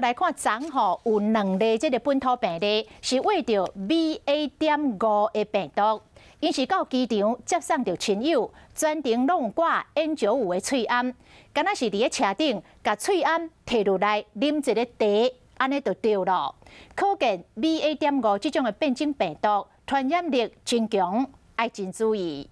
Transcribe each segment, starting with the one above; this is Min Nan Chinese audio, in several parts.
來看，昨吼有兩例這個本土病例是穢著 BA.5的病毒，𪜶是到機場接送著親友，全程攏有掛 N95的喙罨，敢若是佇咧車頂共喙罨提落來啉一个茶，按呢就著囉。可見 BA.5這種的變種病毒傳染力真強，愛真注意。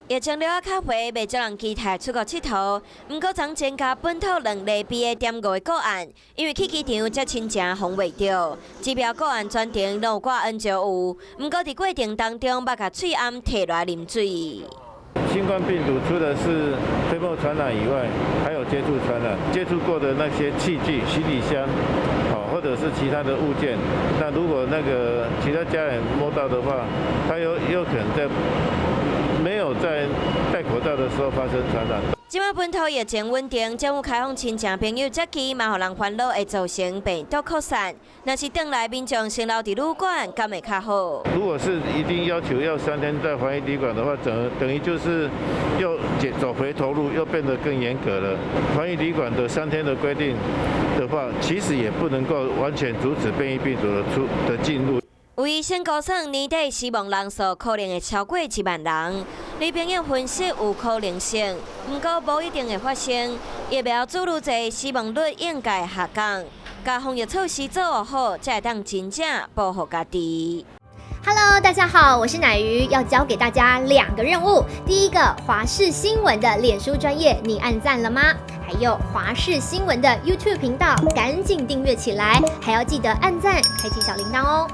疫情了較緩，袂少人期待出國𨑨迌。毋過，昨增加本土兩例 BA.5的個案，因為去機場接親情予穢著，治療個案全程攏有掛 N95，毋過佇過程當中，捌共喙罨提落來啉水。新冠病毒除了是飛沫傳染以外，還有接觸傳染，接觸過的那些器具、行李箱，好，或者是其他的物件，那如果那個其他家人摸到的話，他有可能在沒有在戴口罩的時候發生傳染。這擺本土疫情穩定，政府開放親情朋友接機，嘛予人煩惱會造成病毒擴散。若是轉來民眾先留佇旅館，敢會較好？如果是一定要求要3天在防疫旅館的話，等於就是又走回頭路，又變得更嚴格了。防疫旅館的三天的規定的話，其實也不能夠完全阻止變異病毒的出的進入。有醫生估算年底死亡人數可能會超過1萬人。李朋友分析有可能性，毋過無一定會發生。疫苗注愈濟，死亡率應該下降。共防疫措施做好，才會當真正保護家己。 Hello，大家好，我是乃瑜，要交給大家兩個任務。第一個，華視新聞的臉書專頁，你按讚了嗎？還有華視新聞的 YouTube 頻道，趕緊訂閱起來，還要記得按讚，開啟小鈴鐺哦。